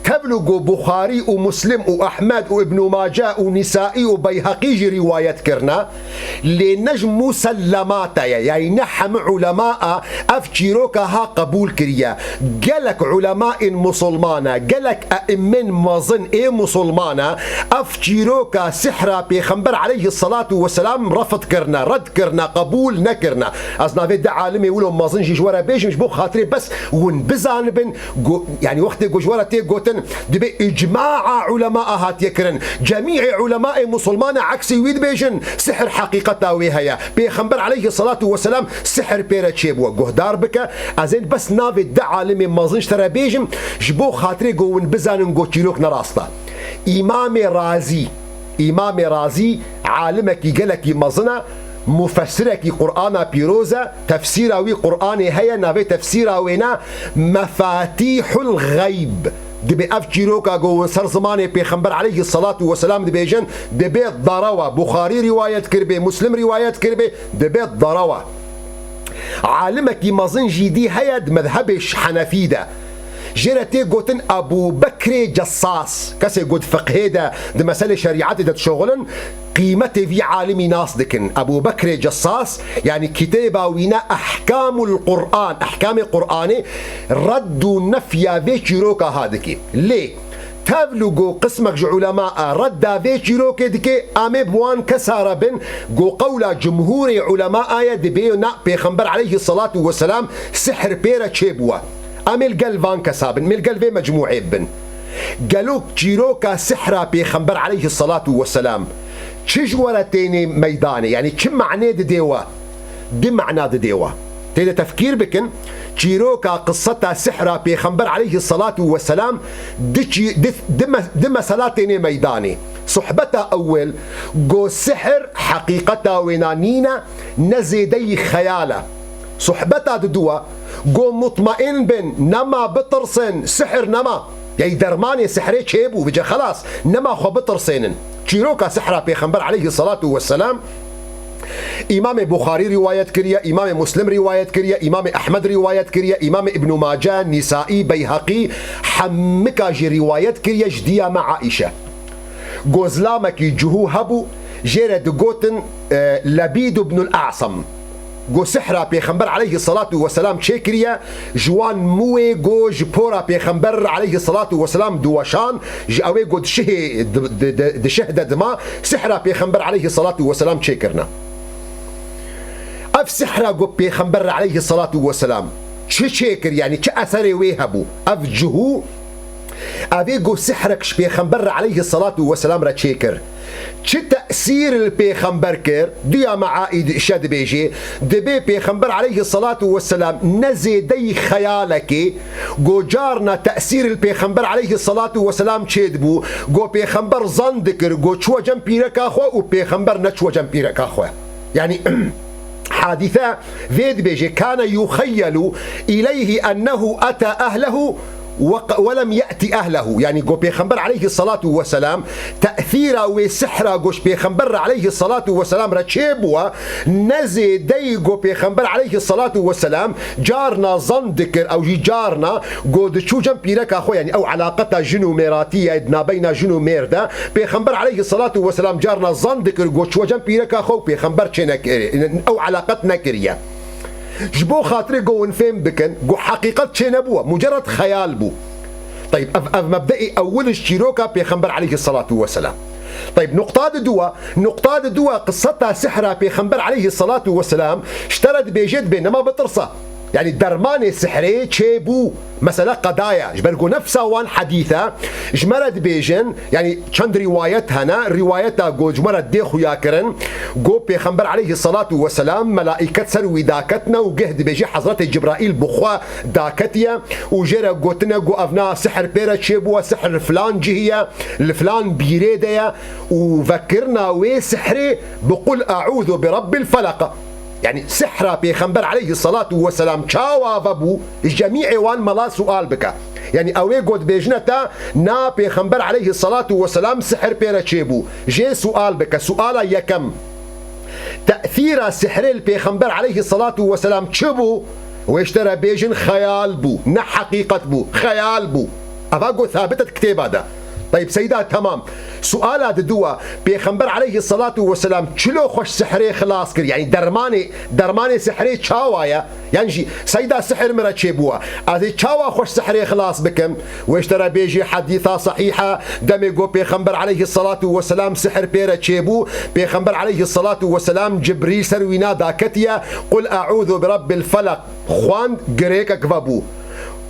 tevlu ku Buxarî û Muslim û Ehmed û Ibnû Mace û Nisa'î û Beyheqî jî rîwayet kirine, lê ne ji musellemata ye, yanî ne hemû ulema a ev çîroka ha qebûl kiriye. Gelek ulemaên musulmana, gelek e'immên mezin ê musulmana ev çîroka sihra Pêxember aleyhisselatu vesselam refd kirine, red kirine, qebûl nekirine. Ez navê du alimê wilo mezin jî ji we re bêjim, ji bo xatirê bes hûn bizanibin, go-, yanî wextê ku ji we re tê gotin, dibê îcmaa ulema a hatiye kirin. Cemîê ulemaê musulmana eksê wî dibêjin, sihir heqîqeta wê heye. Pêxember aleyhisselatu vesselam sihir pê re çêbûye. Guhdar bike, ez ên bes navê du alimê mezin ji te re bêjim, ji bo xatirê ku hûn bizanin ku çîrok ne rast e. Îmamê Razî, Îmamê Razî alimekî gelekî mezin e, mufessirekî Qur'ana Pîroz e, tefsîra wî Qur'anê heye, navê tefsîra wê ne Mefatîhul Xeyb. Dibê ev çîroka ku hûn ser zimanê Pêxember aleyhisselatu vesselam dibêjin, dibê derew e. Buxarî rîwayet kiribê, Muslim rîwayet kiribê, dibê derew e. Alimekî mezin jî dî heye di mezhebê ş-, Henefî de. Jê re tê gotin Ebû Bekrê Cessas. Kesê ku di fiqhê de, di meselê şerîetê de dişoxilin, qîmetê vî alimî nas dikin. Ebû Bekrê Cessas, yanî kitêba wî ne Ehkamul Qur'an, Ehkamê Qur'anê, redd û nefya vê çîroka ha dike. Lê tevlu ku qismek ji ulema a redda vê çîrokê dike, em ê bi wan kesa re bin ku qewla cumhûrê ulema a ye, dibê na Pêxember aleyhisselatu vesselam sihir pê re çêbûye. Em ê li gel van kesa bin, em ê li gel vê mecmûê bin. Gelo çîroka sihra Pêxember aleyhisselatu vesselam çi ji we re tênê meydanê, yanî çi manê didê we? Du mana didê we. Tê de tefkîr bikin, çîroka qiseta sihra Pêxember aleyhisselatu vesselam du çî-, du, du me-, du mesela tênê meydanê. Sohbeta ewel, go sihir heqîqeta wêna nîne, ne zêdeyî xeyal e. Sohbeta diduwa, go mutmaîn bin, nema bitirsin, sihir nema. Yey dermanê sihirê çêbû, vêce xelas, nema xwe bitirsênin. Çîroka sihra Pêxember aleyhisselatu vesselam Îmamê Buxarî rîwayet kiriye, Îmamê Muslim rîwayet kiriye, Îmamê Ehmed rîwayet kiriye, Îmamê Îbnû Mace, Nîsaî, Beyheqî, hemika jî rîwayet kiriye ji diya me Aîşe. Go zilamekî cihû hebû, jê re digotin, e, Lebîd ibnul Asam. Go sihra Pêxember aleyhisselatu vesselam çêkiriye, ji wan mûyê go ji pora Pêxember aleyhisselatu vesselam diweşan, ji ew ê go di şihê, di, di, di, di şih de dima, sihra Pêxember aleyhisselatu vesselam çêkirine. Ev sihra go Pêxember aleyhisselatu vesselam çi çêkir, yanî çi eserê wê hebû? Ev cihû, ev ê go sihrek ji Pêxember re aleyhisselatu vesselam re çêkir. Çi tesîr li Pêxember kir? Duya me Aîşe dibêje, dibê Pêxember aleyhisselatu vesselam ne zêdeyî xeyalekê, go carna tesîr li Pêxember aleyhisselatu vesselam çêdibû, go Pêxember zan dikir, go çûye cem pîreka xwe û Pêxember neçûye cem pîreka xwe. Yanî, hadîse vê dibêje, kane yuxeyyelu ileyhi ennehu ete ehlehu وق-، ولم يأت أهله. Yani go Pêxember aleyhissalatu vesselam, tesîra wê sihra go ji Pêxember re aleyhissalatu vesselam re çêbûwa, ne zêdeyî go Pêxember aleyhissalatu vesselam carna zan dikir, ew jî carna go diçû cem pîreka xwe, yani ew elaqeta jin û mêratî ye di nabeyna jin û mêr de. Pêxember aleyhissalatu vesselam carna zan dikir go çûwe cem pîreka xwe û Pêxember çê nekir-, ew elaqet nekiriye. Ji bo xatirê go hûn fêm bikin, go heqîqet çê nebûwe, mucerred xeyal bû. Teyb, ev, ev mebdeî ewil ji çîroka Pêxember aleyhissalatu vesselam. Teyb, nuqta di dû e, nuqta di dû e, qiseta sihra Pêxember aleyhissalatu vesselam ji te re dibêje dibê nema bitirse. Yani dermanê sihrê çêbû, mesele qeda ye. Ji ber ku nefsa wan hedîse ji me re dibêjin, yani çend rîwayet hene, rîwayeta ku ji me re dê xuya kirin, ku Pêxember aleyhissalatu vesselam melaîket ser wî daketine û geh dibêje Hezretê Cibraîl bi xwe daketiye û jê re gotine ku ev na sihr pê re çêbûye, sihr filan cihî ye, li filan bîrê de ye û vekirina wê sihrê bi Qul eûzu bi Rebbil Felaq. Yani sihra Pêxember aleyhissalatu vesselam çawa vebû, ji cemîê wan mela sual bike. Yani ew ê got bêjine te, na Pêxember aleyhissalatu vesselam sihr pê re çêbû. Jê sual bike. Suala yekem. Tesîra sihrê li Pêxember aleyhissalatu vesselam çi bû? Wê ji te re bêjin xeyal bû, ne heqîqet bû, xeyal bû. Eva got sabit e di kitêba de. Teyb Seyda, temam. Suala di dû e, Pêxember aleyhissalatu vesselam çilo xwe ji sihrê xilas kir? Yani dermanê, dermanê sihrê çawa ye? Yan jî Seyda, sihr min re çêbûye, ez ê çawa xwe ji sihrê xilas bikim? Wê ji te re bêjî hedîsa sehîh e, demê got Pêxember aleyhissalatu vesselam sihr pê re çêbû, Pêxember aleyhissalatu vesselam Cibrîl ser wî na daketiye, Qul eûzu bi Rebbil Felaq xwend, girêkek vebû.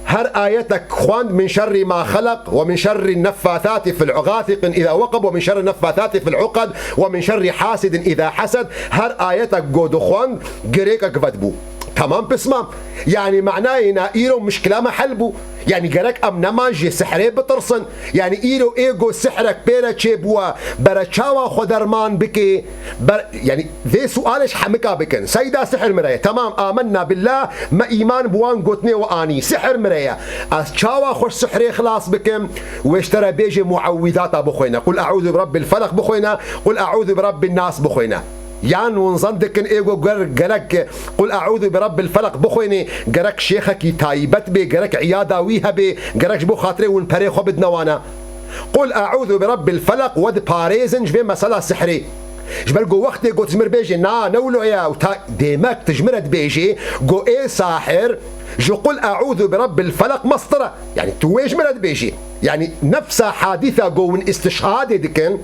Her ayetek xwend, min şerrî ma xelaq, we min şerrî neffasatî fil uqad, ixasiqin îza weqeb, we min şerrî neffasatî fil uqad, we min şerrî hasidin îza hased. Her ayetek go dixwend, girêkek vedibû. Tamam, pismam. Yani manayê na îro mişkila me hel bû. Yani gerek em nema ji sihrê bitirsin. Yani îro ê go sihrek pê re çêbûye, bere çawa xwe derman bike? Ber-, yani vê sualê ji hemika bikin. Seyda, sihr min re ye. Tamam, amenna billah, me îman bi wan gotinê we anî. Sihr min re ye. Ez çawa xwe ji sihrê xilas bikim? Wê ji te re bêjê muewwizata bixwêne. Qul eûzu bi Rebbil Felaq bixwêne. Qul eûzu bi Rebbin Nas bixwêne. Yan hûn zan dikin ê go ger-, gerek Qul eûzu bi Rebbil Felaq bixwênê, gerek şêxekî taybet bê, gerek îyada wî hebe, gerek ji bo xatirê hûn perê xwe bidine wana. Qul eûzu bi Rebbil Felaq we diparêzin ji vê mesela sihrê. Ji ber ku wextê got ji min bêjê, na, ne wilo ye, û ta, dêmek tu ji min re dibêjê, got ê sahir, ji Qul eûzu bi Rebbil Felaq mestir e. Yani tu wê ji min re dibêjê. Yani nefsa hadîsa ku hûn îstişhadê dikin,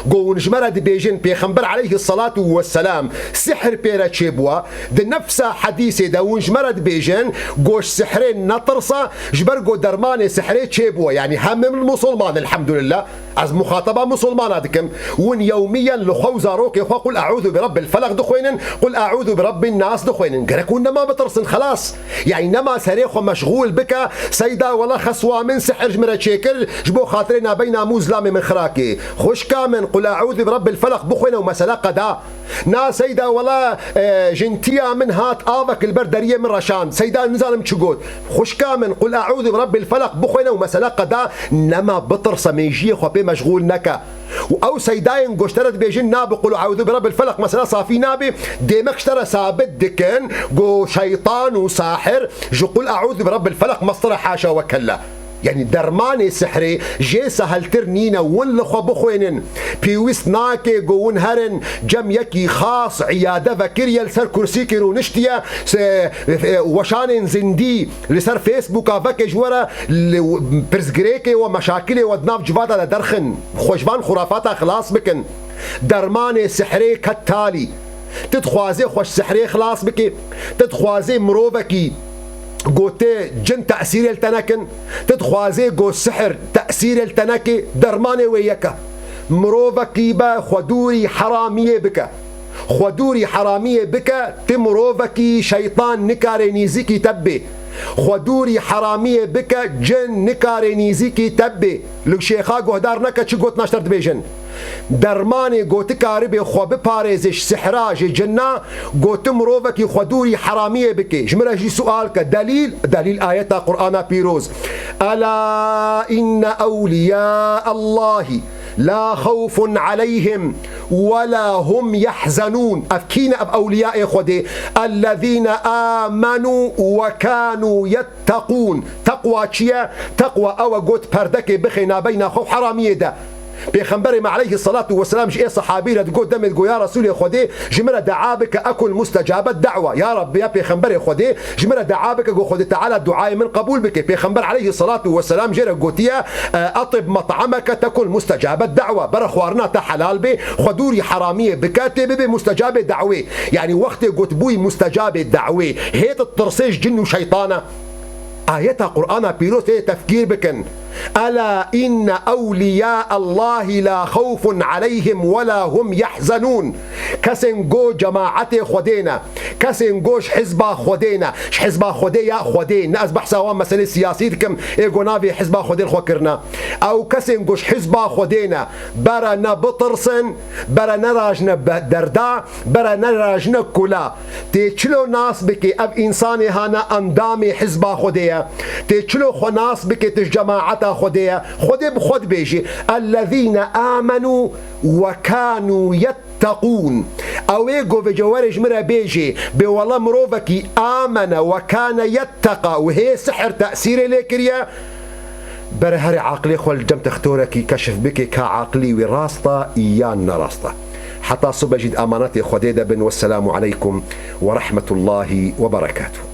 ku hûn ji me re dibêjin, Pêxember aleyhissalatu vesselam sihr pê re çêbûye, di nefsa hedîsê de hûn ji me re dibêjin, ku ji sihrê netirse, ji ber ku dermanê sihrê çêbûye. Yani hemî min musulman, elhamdulillah. Ez muxataba musulmana dikim. Hûn yewmiyen li xwe û zarokê xwe Qul eûzu bi Rebbil Felaq dixwênin, Qul eûzu bi Rebbin Nas dixwênin. Gerek hûn nema bitirsin, xelas. Yani nema serê xwe meşxûl bike, Seyda, wela xeswa min sihr ji min re çêkir, ji bo xatirê nabeyna mû zilamê min xirakê. Xwişka min, Qul eûzu bi Rebbil Felaq bixwêne û mesele qeda. Na Seyda, wela, e, jintiya min hat avek li ber deriyê min reşand. Seyda, nizanim çi got. Xwişka min, Qul eûzu bi Rebbil Felaq bixwêne û mesele qeda, nema bitirse, mêjiyê xwe pê meşxûl neke. Û ew seydayên ku ji te re dibêjin, na, bi Qul eûzu bi Rebbil Felaq mesela safî nabe, dêmek ji te re sabit dikin ku şeytan û sahir ji Qul eûzu bi Rebbil Felaq mestir e, haşa we kella. Yani dermanê sihrê jê seheltir nîne, win li xwe bixwênin. Pêwîst nake ku win herin cem yekî xas îyade vekiriye, li ser kursîkê rûniştiye, se-, e, weşanên zindî li ser Facebooka veke ji we re li pirsgirêkê we, meşakilê we di nav civata de derxin. Xwe ji van xurafata xilas bikin. Dermanê sihrê ket talî. Tu dixwazê xwe ji sihrê xilas bikî? Tu dixwazê mirovekî ku tê cin tesîrê li te nekin? Tu dixwazê ku sihr tesîrê li te neke? Dermanê wê yek e. Mirovekî be xwe dûrî heramiyê bike. Xwe dûrî heramiyê bike, ti mirovekî şeytan nikare nîzîkî te bibê. Xwe dûrî heramiyê bike, cin nikare nîzîkî te bê. Li şêxa guhdar neke çi gotina ji te dibêjin. Dermanê ku tu karibê xwe biparêzê ji sihra, ji cinna, ku tu mirovekî xwe dûrî heramiyê bikê. Ji min re jî sual ke, delîl, delîl ayeta Qur'ana pîroz. Ela inne ewliya Allahî la xewfun aleyhim ve la hum yehzenûn. Ev kî ne ev ewliyayê Xwedê? Ellezîne amenû ve kanû yetteqûn. Teqwa çi ye? Teqwa ew e got perdekê bixê nabeyna xwe û heramiyê de. Pêxemberê me aleyhisselatu vesselam ji ê sehabî re digot, demê digot, ya Resûlê Xwedê, ji min re dua bike, ekun mustecabe da'wa. Ya Rabbi, ya Pêxemberê Xwedê, ji min re dua bike, ku Xwedê Teala duayê min qebûl bike. Pêxember aleyhisselatu vesselam jê re gotiye, e, etib met'ameke tekun mustecabe da'wa. Bere xwarina te helal bê, xwe dûrî heramiyê bike, tê bibê mustecabê da'wê. Yanî wextê got bûyî mustecabê da'wê, hê tu tirsê ji cin û şeytana. Ayeta Qur'ana pîroz tê tefkîr bikin. Ela inne ewliya Allahî la xewfun aleyhim ve la hum yehzenûn. Kesên ku cemaetê Xwedê ne, kesên ku ji hizba Xwedê ne, ji hizba Xwedê ya Xwedê ne, ez behsa wan meselê siyasî dikim, ê ku navê hizba Xwedê li xwe kirine. Ew kesên ku ji hizba Xwedê ne, bere ne bitirsin, bere ne rajne be-, derda, bere ne rajne kula. Tê çilo nas bikê ev însanê hane endamê hizba Xwedê ye. Tê çilo xwe nas bikê tu ji cemaeta Xwedê ye. Xwedê bi xwe dibêjê, ellezîne amenû ve kanû yetteqûn. Ew ê ku vêce were ji min re bêjê, bê wele mirovekî amene ve kane yetteqa û hê sihir tesîrê lê kiriye, bere herê aqilê xwe li cem textorekî keşif bike ka aqilî wî rast e yan ne rast e. Heta sibe jî di emanetê Xwedê de bin. Wesselamu aleykum ve rahmetullahi ve berekatuhu.